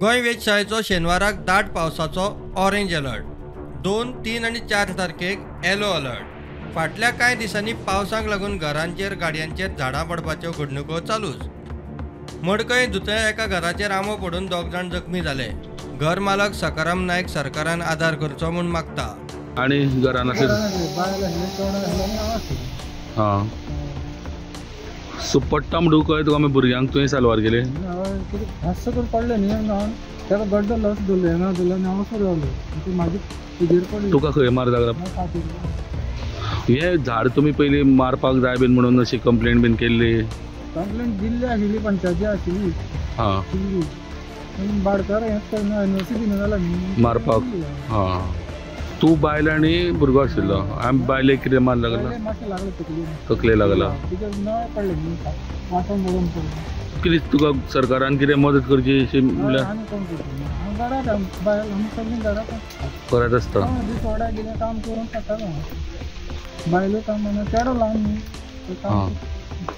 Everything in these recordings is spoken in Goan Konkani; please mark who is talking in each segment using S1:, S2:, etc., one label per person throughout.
S1: गोंय वेधशाळेचो शेनवाराक दाट पावसाचो ऑरेंज अलर्ट, 2, 3 आनी 4 तारखेक येलो अलर्ट। फाटल्या कांय दिसांनी पावसाक लागून घरांचेर गाडयांचेर झाडां पडपाच्यो घडणुको चालूच। मडकय दुतया एका घराचेर आंबो पडून 2 जाण जखमी जाले। घर मालक सकाराम नायक सरकारान आदार करचो म्हूण मागता।
S2: आनी घरान हां सो पडटा म्हणून कळ्ळें तुका आमी भुरग्यांक तुवें साल्वार केले?
S3: हातसो करून पडलें न्ही हांव ताका गड्डो लस धरलो हांगा धरलो आनी हांव असो रावलो मागीर तुजेर पडलें।
S2: तुका खंय मार लागला? हें झाड तुमी पयलीं मारपाक जाय बीन म्हणून अशी कंप्लेन बीन केल्ली?
S3: कंप्लेन दिल्ली आशिल्ली, पंचायती आशिल्ली।
S2: हां
S3: पूण बाडकार हेंच करना, एनओसी दिना जाला न्ही
S2: मारपाक। हां तूं बायल आनी भुरगो आशिल्लो। आनी बायलेक कितें मार लागला?
S3: मातशें लागलें तकलेक।
S2: तकले लागला।
S3: कित्याक नवें पडलें न्ही वांटोवन बरोवन पडलें।
S2: कितें तुका सरकारान कितें मदत करची अशी म्हणल्यार?
S3: आनी कोण करतलो? घरांत बायल आमी सगळीं घरांत
S2: घरांत आसता।
S3: दिसवड्या कितें काम करून खातालो, बायलो काम म्हणून चेडो ल्हान न्ही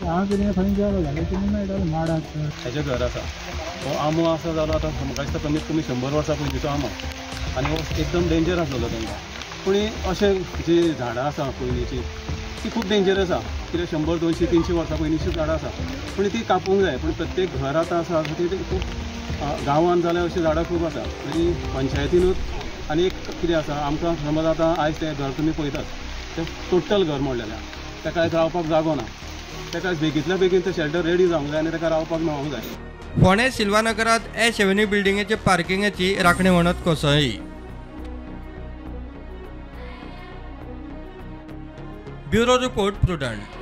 S3: हांव कितें खंय गेलो जाल्यार कितें मेळटालें माडाक।
S4: हेजें घर आसा हो आंबो आसा जालो आतां म्हाका दिसता कमीत कमी 100 वर्सां पयलींचो आंबो आनी हो एकदम डेंजर आसलेलो तांकां। पूण अशें जीं झाडां आसा पयलींची ती खूब डेंजरस आसा, कित्याक 100, 200, 300 वर्सां पयलींची झाडां आसा, पूण ती कापूंक जाय। पूण प्रत्येक घर आतां आसा ती खूब गांवांत जाल्यार अशीं झाडां खूब आसा। तरी पंचायतीनूच आनी एक कितें आसा आमकां समज आतां आयज तें घर तुमी पळयतात तें टोटल घर मोडलेलें आसा, ताका आयज रावपाक जागो ना, ताका बेगींतल्या बेगीन तें शेल्टर रेडी जावंक जाय आनी ताका रावपाक मेळोंक जाय।
S1: फोंडें सिल्वानगरांत एश एव्हेन्यू बिल्डिंगेचे पार्किंगाची राखणे वणत कोसळ्ळी। Bureau report, Prudent.